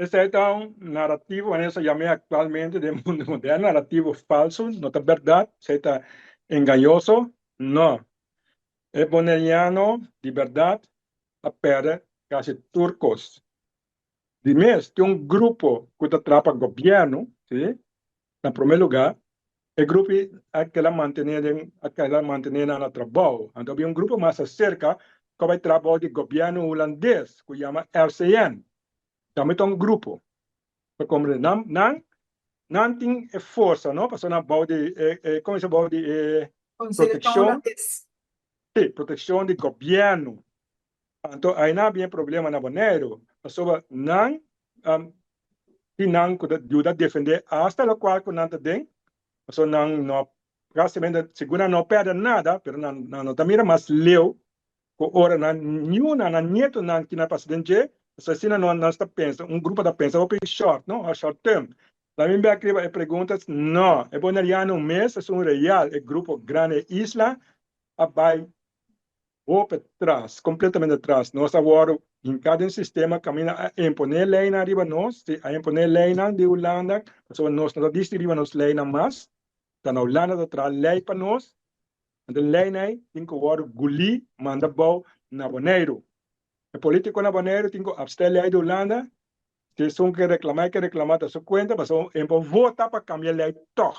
Esei ta un narativo, manera sa yam'é aktualmente den mundu moderno, narativo falso, no ta bèrdat, esei ta engañoso. No. E boneriano di bèrdat a pèrdè kasi tur kos. Di mes, tin un grupo ku ta traha pa gobièrnu, si, na promé lugá, e grupo ei a keda mantené den a keda mantené nan na trabou. Anto habia un grupo mas aserka ku a bai traha bou di gobièrnu hulandes ku yama RCN. Tambe ta un grupo. Ta komprendé? Nan nan nan tin e forsa, no? Pasobra nan bou di e e komo bisa bou di e Konselekshon protekshon, hulandes. si, protekshon di gobièrnu. Anto ainan a bin e problema na Boneiru, pasobra nan tin nan ku ta yuda defendé asta lokual ku nan ta den, pasobra nan no práktikamente sigur nan no pèrdè nada, pero nan no ta mira mas leu ku ora nan niunan, nan nietonan kina pasa den dje, pasobra asina nos ta pensa, un grupo ta pensa hopi short, no, òf short term. Laat mi bek riba e pregunta, no, e boneriano mes esun real, e grupo grandi e isla a bai Hopi tras, completamente tras. Nos a wòrdu hinká den sistema kaminda a imponé leinan riba nos, si a imponé leinan di Hulanda, pasobra nos no ta disidí riba nos leinan mas, ta na Hulanda ta traha lei pa nos, anto leinan ei tin ku wòrdu gulí manda bou na Boneiru. E polítiko na Boneiru tin ku apstè lei di Hulanda, si esun ke reklamá e ke reklamá ta su kuenta, pasobra e por vota pa kambia lei tòg,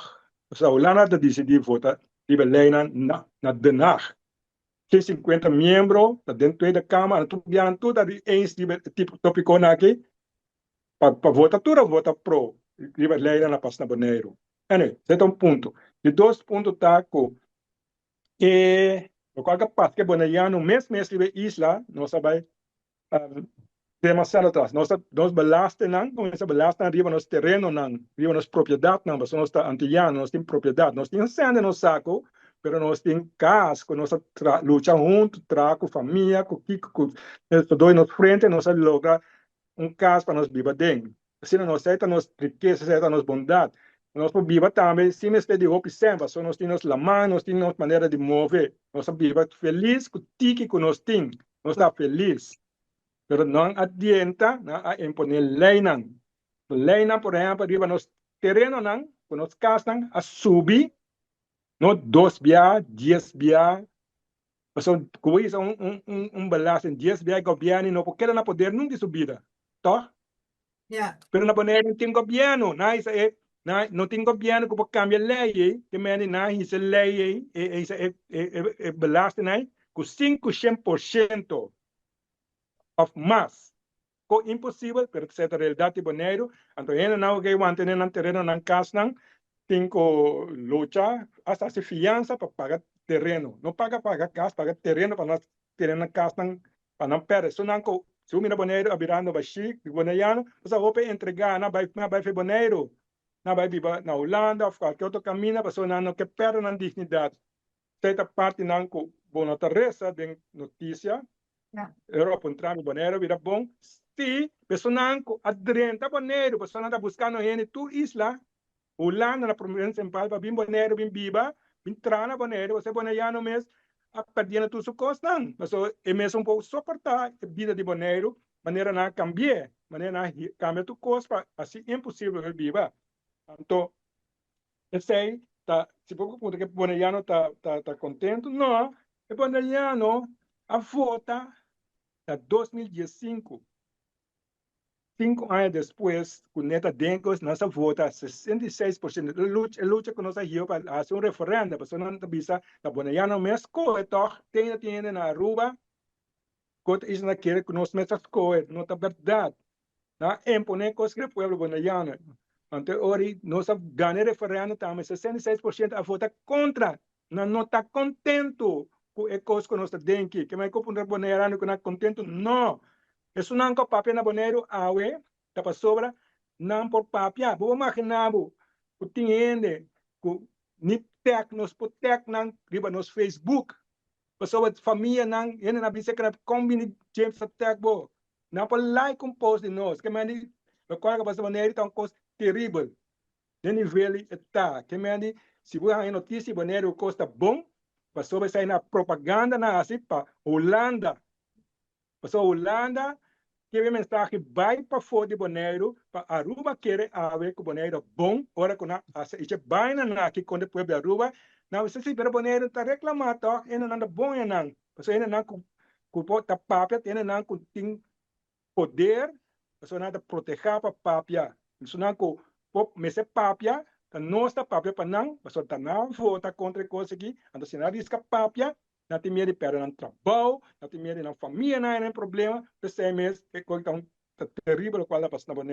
pasobra Hulanda ta disidí vota riba leinan na Den Haag. 150 miembro ta den Tweede Kamer, anto tur biaha tur ta di eens riba e tipo topikonan aki, pa pa vota tur a vota pro riba leinan a pasa na Boneiru. Anyway, esei ta un punto. Di dos punto ta ku e lokual ku a pasa ku e boneriano mes mes riba e isla, nos a bai Demasiado atras. Nos ta nos belastennan kuminsá belastennan riba nos terenonan, riba nos propiedatnan, pasobra nos ta antiyano, nos tin propiedat. Nos tin sèn den nos saku, pero nos tin kas ku nos a tra lucha huntu, traha ku famia, ku kiko ku nos nos frente nos a logra un kas pa nos biba den. Asina nos ei ta nos rikesa, esei ta nos bondat. Nos por biba tambe sin mester di hopi sèn, pasobra nos tin nos laman, nos tin nos manera di move. Nos a biba felis ku tiki ku nos tin. Nos ta felis. Pero nan a dienta, nan a imponé leinan. Leinan, por ehèmpel, riba nos terenonan, ku nos kasnan a subi, no dos bia, dies bia. Pasobra ku bo hisa un belasting dies bia, e gobièrnu no por keda na poder nunka di su bida, tòg? Pero na Boneiru no tin gobièrnu, nan a hisa e, nan no tin gobièrnu ku por kambia lei ei, te mende nan a hisa e lei ei, e hisa e belasting ei ku 500% òf mas. Ko imposibel, pero esei ta realidat di Boneiru. Anto hendenan ku ke wantene nan tereno, nan kasnan, tin ku lucha, asta hasi fiansa pa paga tereno. No paga paga kas, paga tereno pa nan tene nan kasnan pa nan pèrdè. Esunnan ku si bo mira Boneiru a birando bashí di boneiano, bo sa hopi entregá, nan bai nan bai for Boneiru, nan bai biba na Hulanda òf kualke otro kaminda pasobra nan no ke pèrdè nan dignidat. Esei ta partinan ku bo no ta resa den notisia. Ora puntra mi Boneiru a bira bon? Sí, personanan ku a drenta Boneiru, personanan ta buskando hende tur isla, Hulanda na prome sempal pa bin Boneiru bin biba, bin traha na Boneiru, pasobra e boneiano mes a perdiendo tur su kosnan. Pasobra e mes un por soporta e bida di Boneiru manera nan a kambi'é, manera nan a kambia tur kos pa hasi imposibel pa biba. Anto esei ta, si bo puntra ku e boneiano ta ta kontentu, no, e boneiano a vota na 2015. Sinku aña despues ku Neta Denkos nos a vota 66%. E lucha, e lucha ku nos a hiba pa hasi un referèndum, pasobra nan ta bisa ta boneiano mes skohe tòg, tin tin hende na Aruba ku ta isla kere ku nos mes a skohe, no ta bèrdat. Nan a imponé kos riba pueblo boneiano. Anto e ora ei nos a gana e referèndum tambe, 66% a vota kontra. Nan no ta kontentu ku e kos ku nos ta den aki. Ke mai ku puntra boneiano ku nan kontentu? No! Esunnan ku a papia na Boneiru awe ta pasobra nan por papia. Bo por magina bo ku tin hende ku ni tag nos por tag nan riba nos Facebook pasobra famianan hendenan a bisa kra kon bini James a tag bo. Nan por like un post di nos. Ke mende lokual ku a pasa Boneiru ta un kos teribel den nivel di e ta. Ke mende si bo haña notisia di Boneiru ku kos ta bon pasobra esei na propaganda nan hasi pa Hulanda. Pasobra Hulanda Ke mensahe bai pafó di Boneiru pa Aruba kere awe ku Boneiru bon ora ku nan hasi ichi baina nan aki kontra pueblo di Aruba. Nan bisa si, pero Boneiru ta reklamá tòg, hende nan ta bon enan, pasobra hende nan ku por ta papia ta hende nan ku tin poder, pasobra nan ta protehá pa papia. Esunnan ku por mester papia ta nos ta papia pa nan, pasobra ta nan vota kontra e kos aki. Anto si nan riska papia, nan tin miedu di pèrdè nan trabou, nan tin miedu di nan famianan haña nan problema. P'esei mes e kos ta un ta teribel lokual ta pasa na Boneiru.